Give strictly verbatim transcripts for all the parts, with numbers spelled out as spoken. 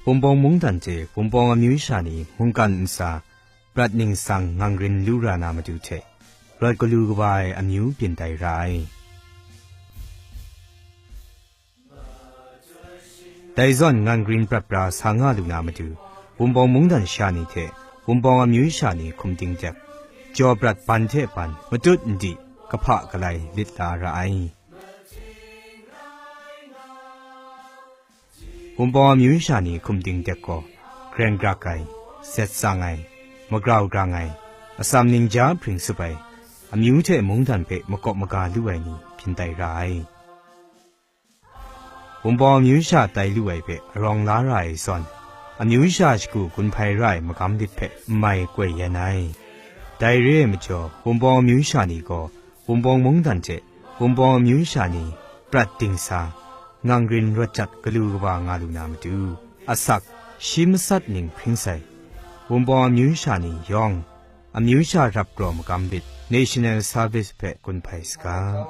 Wunpawng mungdan hte Wunpawng amyu sha ni mungkan ntsa, prat ningsang ngangrin lu ra na matu hte, rawt galu kaba ai amyu byin tai ra ai. Dai zawn ngangrin prat pra sa nga lu na matu, Wunpawng mungdan sha ni hte Wunpawng amyu sha ni hkum ding dek, jaw prat ban hte ban matut n di, kahpa galai lit la ra ai. Wunpawng amyu sha ni hkum ding dek gaw, greng grak ai, zet tsang ai, magrau grang ai, atsam ningja hpring sup ai, amyu hte mungdan hpe makawp maga lu ai ni byin tai ra ai. Wunpawng amyu sha tai lu ai hpe arawng la ra ai zawn, amyu sha shagu gun hpai ra ai magam lit hpe n mai koi yan ai. Dai re ai majaw, Wunpawng amyu sha ni gaw Wunpawng mungdan hte Wunpawng amyu sha ni prat ding sa, ngangrin rawt jat galu kaba nga lu na matu, asak, shi masat ning hpring sai, Wunpawng amyu sha ni yawng, amyu sha rap kraw magam lit, National Service hpe gun hpai saga.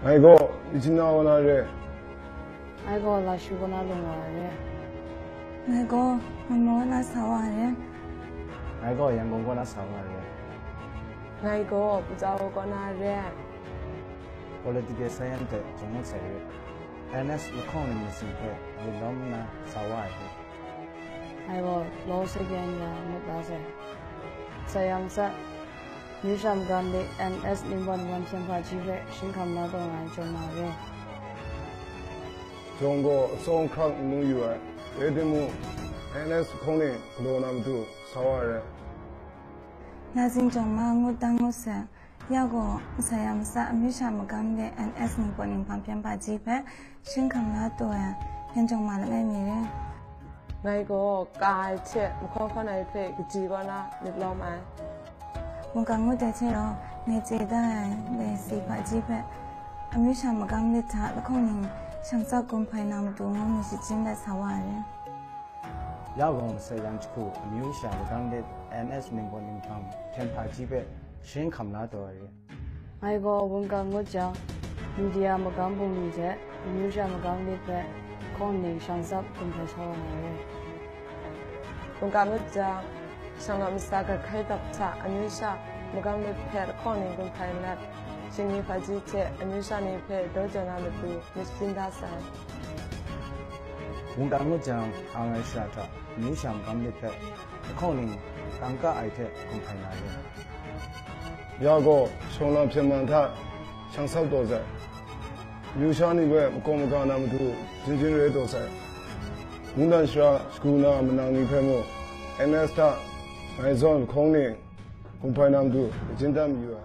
Ngai gaw Myitkyina kaw na re. Ngai gaw Lashu kaw na lung wa re. Ngai gaw Mamo kaw na sa wa re. Ngai gaw Yangon kaw na sa wa re. Ngai gaw Puzaw kaw na re. political science hte jang ngut sai re. N S lahkawng ning masing hpe lut lawm nna sa wa ai hte. Ngai gaw law second ya ngut la sai. Sayang sa, amyu sha magam de N S ningpawt ningpawt hpyen hpaji hpe shing hkam la taw nga ai jawng ma re. Jawng gaw atsawm hkrak n lu yu ai, rai timung, N S lahkawng ning galaw na matu sa wa ai. Nazing jawng ma ngut dang ngut sai, ya gaw, masai a matsa amyu sha magam de N S ningpawt ninghpang hpyen hpaji hpe shing hkam la taw ai, hpyen jawng ma langai mi re. Ngai gaw ka ai hte mahkawn hkawn ai hpe kaji kaw na myit lawm ai. Mungkan ngut ai hte rau, ngai chye da ai laisi hpaji hpe amyu sha magam lit hta lahkawng ning shang tsap gun hpai na matu ngu myit shachyim dat sa wa ai re. Ya gaw masai yang jahku amyu sha magam lit N S ningpawt ninghpang hpyen hpaji hpe shing hkam la taw ai re. Ngai gaw mungkan ngut jang, media magam bungli hte amyu sha magam lit hpe lahkawng ning shang tsap gun hpai sa wa ai re. Mungkan ngut jang, shang a matsa gat hkai dap hta amyu sha magam lit hpe lahkawng ning gun hpai nat, shingni hpaji hte amyu sha ni hpe daw jaw na matu myit shachyim da sai. Mungkan ngut jang, ang ai shara hta amyu sha magam lit hpe lahkawng ning kangka ai hte gun hpai na re. Ya gaw, shawng lam hpyen man hta shang tsap taw sai. Amyu sha ni hpe makawp maga na matu jin jin rai taw sai. Mungdan shara shagu na manang ni hpe mung, N S hta ngai zawn lahkawng ning gun hpai na matu, shachyim dat mayu ai.